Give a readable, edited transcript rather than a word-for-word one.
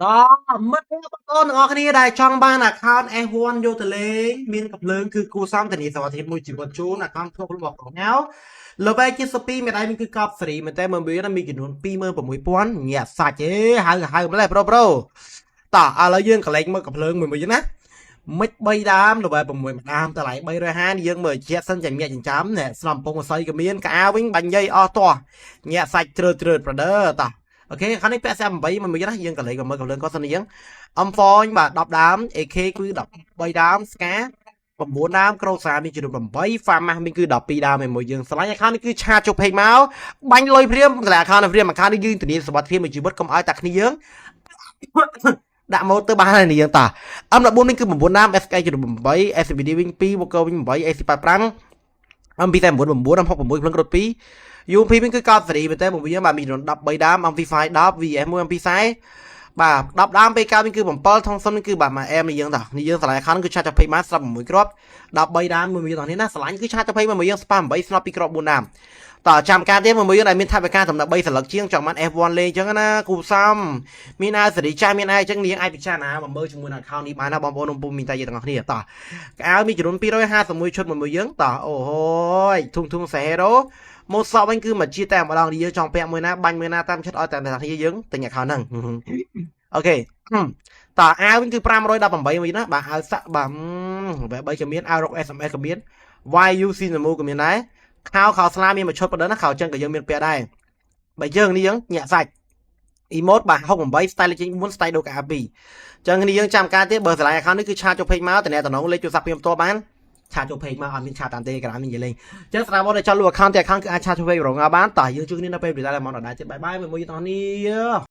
ដល់មិត្តភក្តិបងប្អូនទាំងអស់គ្នាដែលចង់បាន account F1 យកទៅលេងមានកំភ្លើងគឺគួរសមធានាសុវត្ថិភាពមួយជីវិតជូន account ផ្ទាល់ខ្លួនរបស់ក្រុមហៅ level 72មានដៃមានគឺកប់សេរីមែនតើមើលវាមានចំនួន26000ញាក់សាច់ទេហៅហៅម្លេះ bro bro តោះឥឡូវយើងកលែងមើលកំភ្លើងមួយមួយណាមិច3ដើម level 6មួយដើមតម្លៃ350យើងមើលជាសិនចាំញាក់ចិញ្ចាំនេះស្នំពងអស័យក៏មានកៅវិញបាញ់យាយអស់តោះញាក់សាច់ត្រើតត្រើត brother តោះ OK ខាងនេះពាក់48មួយមួយណាយើងក៏លេខមកមើលកំលឿនគាត់សិនយើង M4 បាទ10ដើម AK គឺ13ដើមស្កា9ដើមក្រូសាមានចំនួន8 Farmah មានគឺ12ដើមឯមួយយើងឆ្លាញ់ account នេះគឺchat ចុះ page មកបាញ់លុយព្រាមតម្លៃ account នេះព្រាម account នេះយើងធានាសុវត្ថិភាពមួយជីវិតកុំឲ្យតែគ្នាយើងដាក់ម៉ូទៅបានហើយនេះយើងតា M14 នេះគឺ9ដើម SK ចំនួន8 SVD វិញ2 Walker វិញ8 AC85 MP49 9 M66 ភ្លឹងរត់2 UMP វិញគឺកោតសេរីមែនតើមកវាបាទមានចំនួន13ដើម MP5 10 VS1 MP40 បាទ10ដើមពេលកើតវិញគឺ7ថងសុនគឺបាទមួយអែមនេះយើងតានេះយើងឆ្លៃ account គឺ chat ចុះ page មកស្រាប់6គ្រាប់13ដើមមួយយើងទាំងនេះណាឆ្លាញ់គឺ chat ចុះ page មកមួយយើងស្ប៉ា8ស្នប់2គ្រាប់4ដើមតើចាំការទៀតមួយយើងដែលមានថវិកាសម្រាប់3សន្លឹកជាងចង់បាន F1 លេងអញ្ចឹងណាគូសំមានអាសេរីចាស់មានអាអញ្ចឹងនាងអាចពិចារណាមកមើលជាមួយនឹង account នេះបានណាបងប្អូនពុំមានតែយើងទាំងអស់គ្នាតោះកៅមានចំនួន251ឈុតមួយមួយយើងតោះអូហូយធុងធុងសេហេរ៉ូម៉ូតសក់វិញគឺមកជាតែម្ដងយើងចង់ពាក់មួយណាបាញ់មួយណាតាមចិត្តឲ្យតែអ្នកគ្នាយើងទិញ account ហ្នឹង OK តើអាវវិញគឺ518វិញណាបាទអាវសាក់បាទបែប3ក៏មានអាវរក SMS ក៏មាន YU Cinema ក៏មានដែរខោខោស្លាមានមួយឈុតប៉ុណ្ណឹងណាខោចឹងក៏យើងមានពាក់ដែរបើយើងនេះយើងញាក់សាច់ emote បាទ68 style លេខ4 style ដូកា2ចឹងគ្នាយើងចាំការទៀតបើឆ្លៃ account នេះគឺ chat ចូល page មកតំណតំណងលេខទូរស័ព្ទខ្ញុំផ្ទាល់បាន chat ចូល page មកអត់មាន chat តាម Telegram នេះនិយាយលេងចឹងសម្រាប់បងដែលចង់លក់ account តែ account គឺអាច chat ចូល page រងបានតោះយើងជួបគ្នានៅពេលពេលដែលមកដល់ដែរទៀត bye bye មួយមួយទាំងនេះ។